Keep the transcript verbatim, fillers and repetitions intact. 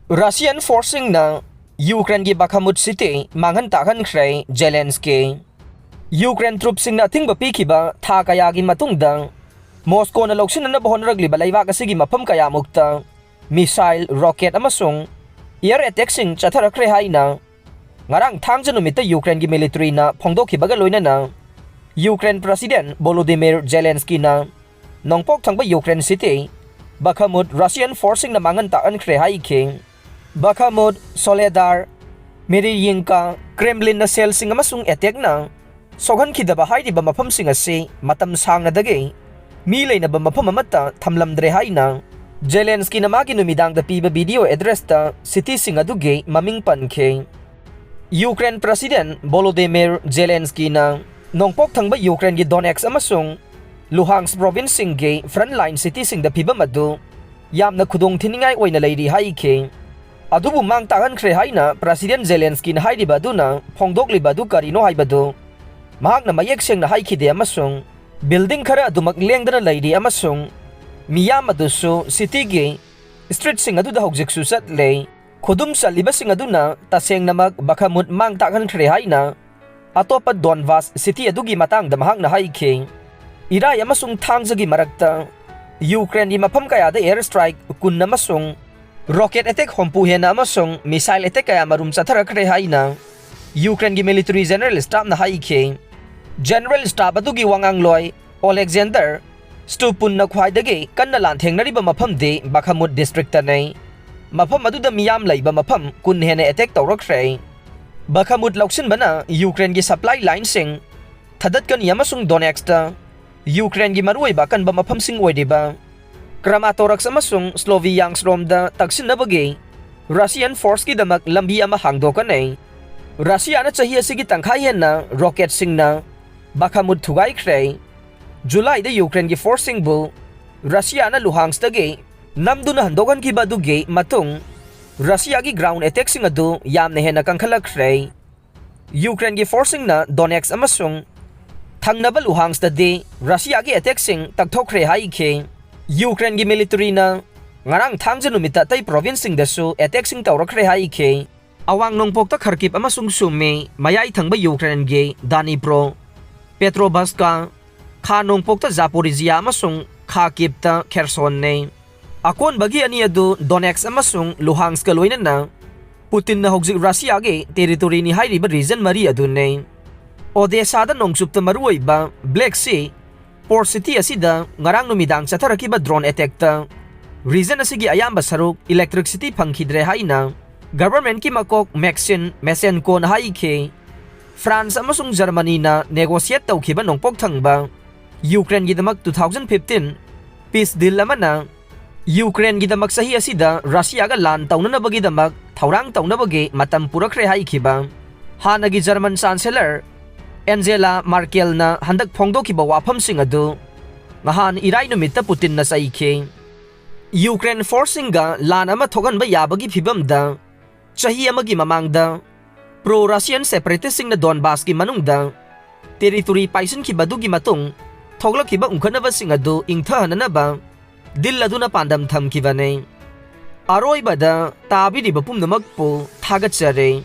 Russian forceꯁꯤꯡꯅ ꯌꯨꯀ꯭ꯔꯦꯟꯒꯤ ꯕꯈꯃꯨꯠ city ꯃꯥꯡꯍꯟ ꯇꯥꯛꯍꯟꯈ꯭ꯔꯦ꯫ ꯖꯦꯂꯦꯟꯁꯀꯤ꯫ Ukraine troops ꯁꯤꯡꯅ ꯑꯊꯤꯡꯕ ꯄꯤꯈꯤꯕ ꯊꯥ ꯀꯌꯥꯒꯤ ꯃꯇꯨꯡꯗ ꯃꯣꯁꯀꯣꯅ ꯂꯧꯁꯤꯟꯅꯅꯕ ꯍꯣꯠꯅꯔꯛꯂꯤꯕ ꯂꯩꯕꯥꯛ ꯑꯁꯤꯒꯤ ꯃꯐꯝ ꯀꯌꯥꯃꯨꯛꯇ missile, rocket ꯑꯃꯁꯨꯡ air attack ꯁꯤꯡ ꯆꯠꯊꯔꯛꯈ꯭ꯔꯦ ꯍꯥꯏꯅ ꯉꯔꯥꯡ ꯊꯥꯡꯖ ꯅꯨꯃꯤꯠꯇ ꯌꯨꯀ꯭ꯔꯦꯟꯒꯤ military ꯅ ꯐꯣꯡꯗꯣꯛꯈꯤꯕꯒ ꯂꯣꯏꯅꯅ ꯌꯨꯀ꯭ꯔꯦꯟ President Volodymyr Zelensky ꯅ ꯅꯣꯡꯄꯣꯛ ꯊꯪꯕ ꯌꯨꯀ꯭ꯔꯦꯟ city ꯕꯈꯃꯨꯠ Russian force ꯁꯤꯡꯅ ꯃꯥꯡꯍꯟ ꯇꯥꯛꯍꯟꯈ꯭ꯔꯦ ꯍꯥꯏꯈꯤ꯫ ꯕꯈꯃꯨꯠ, ꯁꯣꯂꯦꯗꯥꯔ, ꯃꯦꯔꯤꯌꯤꯡꯀꯥ, Kremlin ꯅ shell ꯁꯤꯡ ꯑꯃꯁꯨꯡ attack ꯅ ꯁꯣꯛꯍꯟꯈꯤꯗꯕ ꯍꯥꯏꯔꯤꯕ ꯃꯐꯝꯁꯤꯡ ꯑꯁꯤ ꯃꯇꯝ ꯁꯥꯡꯅꯗꯒꯤ ꯃꯤ ꯂꯩꯅꯕ ꯃꯐꯝ ꯑꯃꯠꯇ ꯊꯝꯂꯝꯗ꯭ꯔꯦ ꯍꯥꯏꯅ ꯖꯦꯂꯦꯟꯁꯀꯤꯅ ꯃꯥꯒꯤ ꯅꯨꯃꯤꯗꯥꯡꯗ ꯄꯤꯕ video address ꯇ city ꯁꯤꯡ ꯑꯗꯨꯒꯤ ꯃꯃꯤꯡ ꯄꯟꯈꯤ꯫ ꯌꯨꯀ꯭ꯔꯦꯟ President Volodymyr Zelensky ꯅ ꯅꯣꯡꯄꯣꯛ ꯊꯪꯕ ꯌꯨꯀ꯭ꯔꯦꯟꯒꯤ Donetsk ꯑꯃꯁꯨꯡ Luhansk province ꯁꯤꯡꯒꯤ front line city ꯁꯤꯡꯗ ꯐꯤꯚꯝ ꯑꯗꯨ ꯌꯥꯝꯅ ꯈꯨꯗꯣꯡ ꯊꯤꯅꯤꯡꯉꯥꯏ ꯑꯣꯏꯅ ꯂꯩꯔꯤ ꯍꯥꯏꯈꯤ꯫ ꯑꯗꯨꯕꯨ ꯃꯥꯡ ꯇꯥꯛꯍꯟꯈ꯭ꯔꯦ ꯍꯥꯏꯅ President ꯖꯦꯂꯦꯟꯁꯀꯤꯅ ꯍꯥꯏꯔꯤꯕ ꯑꯗꯨꯅ ꯐꯣꯡꯗꯣꯛꯂꯤꯕ ꯑꯗꯨ ꯀꯔꯤꯅꯣ ꯍꯥꯏꯕꯗꯨ ꯃꯍꯥꯛꯅ ꯃꯌꯦꯛ ꯁꯦꯡꯅ ꯍꯥꯏꯈꯤꯗꯦ ꯑꯃꯁꯨꯡ building ꯈꯔ ꯑꯗꯨꯃꯛ ꯂꯦꯡꯗꯅ ꯂꯩꯔꯤ ꯑꯃꯁꯨꯡ ꯃꯤꯌꯥꯝ ꯑꯗꯨꯁꯨ city ꯒꯤ street ꯁꯤꯡ ꯑꯗꯨꯗ ꯍꯧꯖꯤꯛꯁꯨ ꯆꯠꯂꯦ꯫ ꯈꯨꯗꯨꯝ ꯆꯜꯂꯤꯕꯁꯤꯡ ꯑꯗꯨꯅ ꯇꯁꯦꯡꯅꯃꯛ ꯕꯈꯃꯨꯠ ꯃꯥꯡ ꯇꯥꯛꯍꯟꯈ꯭ꯔꯦ ꯍꯥꯏꯅ ꯑꯇꯣꯞꯄ Donbas city ꯑꯗꯨꯒꯤ ꯃꯇꯥꯡꯗ ꯃꯍꯥꯛꯅ ꯍꯥꯏꯈꯤ꯫ ꯏꯔꯥꯏ ꯑꯃꯁꯨꯡ ꯊꯥꯡꯖꯒꯤ ꯃꯔꯛꯇ ꯌꯨꯀ꯭ꯔꯦꯟꯒꯤ ꯃꯐꯝ ꯀꯌꯥꯗ air strike ꯀꯨꯟ ꯑꯃꯁꯨꯡ rocket attack ꯍꯨꯝꯐꯨ ꯍꯦꯟꯅ ꯑꯃꯁꯨꯡ missile attack ꯀꯌꯥ ꯃꯔꯨꯝ ꯆꯠꯊꯔꯛꯈ꯭ꯔꯦ ꯍꯥꯏꯅ ꯌꯨꯀ꯭ꯔꯦꯟꯒꯤ military general staff ꯅ ꯍꯥꯏꯈꯤ꯫ General staff ꯑꯗꯨꯒꯤ ꯋꯥꯉꯥꯡꯂꯣꯏ Oleksandr Stupun ꯅ ꯈ꯭ꯋꯥꯏꯗꯒꯤ ꯀꯟꯅ ꯂꯥꯟꯊꯦꯡꯅꯔꯤꯕ ꯃꯐꯝꯗꯤ ꯕꯈꯃꯨꯠ district ꯇꯅꯤ꯫ ꯃꯐꯝ ꯑꯗꯨꯗ ꯃꯤꯌꯥꯝ ꯂꯩꯕ ꯃꯐꯝ ꯀꯨꯟ ꯍꯦꯟꯅ attack ꯇꯧꯔꯛꯈ꯭ꯔꯦ꯫ ꯕꯈꯃꯨꯠ ꯂꯧꯁꯤꯟꯕꯅ ꯌꯨꯀ꯭ꯔꯦꯟꯒꯤ supply line ꯁꯤꯡ ꯊꯥꯗꯠꯀꯅꯤ ꯑꯃꯁꯨꯡ Donetsk ꯇ ꯌꯨꯀ꯭ꯔꯦꯟꯒꯤ ꯃꯔꯨꯑꯣꯏꯕ ꯑꯀꯟꯕ ꯃꯐꯝꯁꯤꯡ ꯑꯣꯏꯔꯤꯕ Kramatorsk ꯑꯃꯁꯨꯡ Sloviansk ꯔꯣꯝꯗ ꯇꯛꯁꯤꯟꯅꯕꯒꯤ Russian force ꯀꯤꯗꯃꯛ ꯂꯝꯕꯤ ꯑꯃ ꯍꯥꯡꯗꯣꯛꯀꯅꯤ꯫ ꯔꯁꯤꯌꯥꯅ ꯆꯍꯤ ꯑꯁꯤꯒꯤ ꯇꯪꯈꯥꯏ ꯍꯦꯟꯅ rocket ꯁꯤꯡꯅ ꯕꯈꯃꯨꯠ ꯊꯨꯒꯥꯏꯈ꯭ꯔꯦ꯫ ꯖꯨꯂꯥꯏꯗ ꯌꯨꯀ꯭ꯔꯦꯟꯒꯤ force ꯁꯤꯡꯕꯨ ꯔꯁꯤꯌꯥꯅ Luhansk ꯇꯒꯤ ꯅꯝꯗꯨꯅ ꯍꯟꯗꯣꯛꯍꯟꯈꯤꯕ ꯑꯗꯨꯒꯤ ꯃꯇꯨꯡ ꯔꯁꯤꯌꯥꯒꯤ ground attack ꯁꯤꯡ ꯑꯗꯨ ꯌꯥꯝꯅ ꯍꯦꯟꯅ ꯀꯟꯈꯠꯂꯛꯈ꯭ꯔꯦ꯫ ꯌꯨꯀ꯭ꯔꯦꯟꯒꯤ force ꯁꯤꯡꯅ Donetsk ꯑꯃꯁꯨꯡ ꯊꯪꯅꯕ Luhansk ꯇꯗꯤ ꯔꯁꯤꯌꯥꯒꯤ attack ꯁꯤꯡ ꯇꯛꯊꯣꯛꯈ꯭ꯔꯦ ꯍꯥꯏꯈꯤ꯫ ꯌꯨꯀ꯭ꯔꯦꯟꯒꯤ military ꯅ ꯉꯔꯥꯡ ꯊꯥꯡꯖ ꯅꯨꯃꯤꯠꯇ ꯑꯇꯩ province ꯁꯤꯡꯗꯁꯨ attack ꯁꯤꯡ ꯇꯧꯔꯛꯈ꯭ꯔꯦ ꯍꯥꯏꯈꯤ꯫ ꯑꯋꯥꯡ ꯅꯣꯡꯄꯣꯛꯇ ꯈꯔꯀꯤꯞ ꯑꯃꯁꯨꯡ ꯁꯨꯃꯤ, ꯃꯌꯥꯏ ꯊꯪꯕ ꯌꯨꯀ꯭ꯔꯦꯟꯒꯤ ꯗꯥꯅꯤꯄ꯭ꯔꯣ, ꯄꯦꯇ꯭ꯔꯣꯚꯁꯀ, ꯈꯥ ꯅꯣꯡꯄꯣꯛꯇ ꯖꯥꯄꯣꯔꯤꯖꯤꯌꯥ ꯑꯃꯁꯨꯡ ꯈꯥ ꯀꯤꯞꯇ ꯈꯦꯔꯁꯣꯟꯅꯤ꯫ ꯑꯀꯣꯟꯕꯒꯤ ꯑꯅꯤ ꯑꯗꯨ ꯗꯣꯅꯦꯠꯁ ꯑꯃꯁꯨꯡ ꯂꯨꯍꯥꯟꯁꯀ ꯂꯣꯏꯅꯅ ꯄꯨꯇꯤꯟꯅ ꯍꯧꯖꯤꯛ ꯔꯁꯤꯌꯥꯒꯤ territory ꯅꯤ ꯍꯥꯏꯔꯤꯕ region ꯃꯔꯤ ꯑꯗꯨꯅꯤ꯫ ꯑꯣꯗꯦꯁꯥꯗ ꯅꯣꯡꯆꯨꯞꯇ ꯃꯔꯨꯑꯣꯏꯕ Black Sea port city ꯑꯁꯤꯗ ꯉꯔꯥꯡ ꯅꯨꯃꯤꯗꯥꯡ ꯆꯠꯊꯔꯛꯈꯤꯕ drone attack ꯇ region ꯑꯁꯤꯒꯤ ꯑꯌꯥꯝꯕ ꯁꯔꯨꯛ electricity ꯐꯪꯈꯤꯗ꯭ꯔꯦ ꯍꯥꯏꯅ government ꯀꯤ ꯃꯀꯣꯛ ꯃꯦꯛꯁꯤꯝ ꯃꯦꯁꯦꯟꯀꯣꯅ ꯍꯥꯏꯈꯤ꯫ ꯐ꯭ꯔꯥꯟꯁ ꯑꯃꯁꯨꯡ ꯖꯔꯃꯅꯤꯅ negotiate ꯇꯧꯈꯤꯕ ꯅꯣꯡꯄꯣꯛ ꯊꯪꯕ ꯌꯨꯀ꯭ꯔꯦꯟꯒꯤꯗꯃꯛ two thousand fifteen peace deal ꯑꯃꯅ ꯌꯨꯀ꯭ꯔꯦꯟꯒꯤꯗꯃꯛ ꯆꯍꯤ ꯑꯁꯤꯗ ꯔꯁꯤꯌꯥꯒ ꯂꯥꯟ ꯇꯧꯅꯅꯕꯒꯤꯗꯃꯛ ꯊꯧꯔꯥꯡ ꯇꯧꯅꯕꯒꯤ ꯃꯇꯝ ꯄꯨꯔꯛꯈ꯭ꯔꯦ ꯍꯥꯏꯈꯤꯕ ꯍꯥꯟꯅꯒꯤ ꯖꯔꯃꯟ ꯆꯥꯟꯁꯦꯂꯔ ꯑꯦꯟꯖꯦꯂꯥ ꯃꯥꯔꯀꯦꯜꯅ ꯍꯟꯗꯛ ꯐꯣꯡꯗꯣꯛꯈꯤꯕ ꯋꯥꯐꯝꯁꯤꯡ ꯑꯗꯨ ꯉꯍꯥꯟ ꯏꯔꯥꯏ ꯅꯨꯃꯤꯠꯇ ꯄꯨꯇꯤꯟꯅ ꯆꯩꯈꯤ꯫ ꯌꯨꯀ꯭ꯔꯦꯟ ꯐꯣꯔꯁꯁꯤꯡꯒ ꯂꯥꯟ ꯑꯃ ꯊꯣꯛꯍꯟꯕ ꯌꯥꯕꯒꯤ ꯐꯤꯚꯝꯗ ꯆꯍꯤ ꯑꯃꯒꯤ ꯃꯃꯥꯡꯗ pro Russian separatist ꯁꯤꯡꯅ ꯗꯣꯟꯕꯥꯁꯀꯤ ꯃꯅꯨꯡꯗ territory ꯄꯥꯏꯁꯤꯟꯈꯤꯕꯗꯨꯒꯤ ꯃꯇꯨꯡ ꯊꯣꯛꯂꯛꯈꯤꯕ ꯎꯪꯈꯠꯅꯕꯁꯤꯡ ꯑꯗꯨ ꯏꯪꯊꯍꯟꯅꯅꯕ deal ꯑꯗꯨꯅ ꯄꯥꯟꯗꯝ ꯊꯝꯈꯤꯕꯅꯤ꯫ ꯑꯔꯣꯏꯕꯗ ꯇꯥꯕꯤꯔꯤꯕ ꯄꯨꯝꯅꯃꯛꯄꯨ ꯊꯥꯒꯠꯆꯔꯤ꯫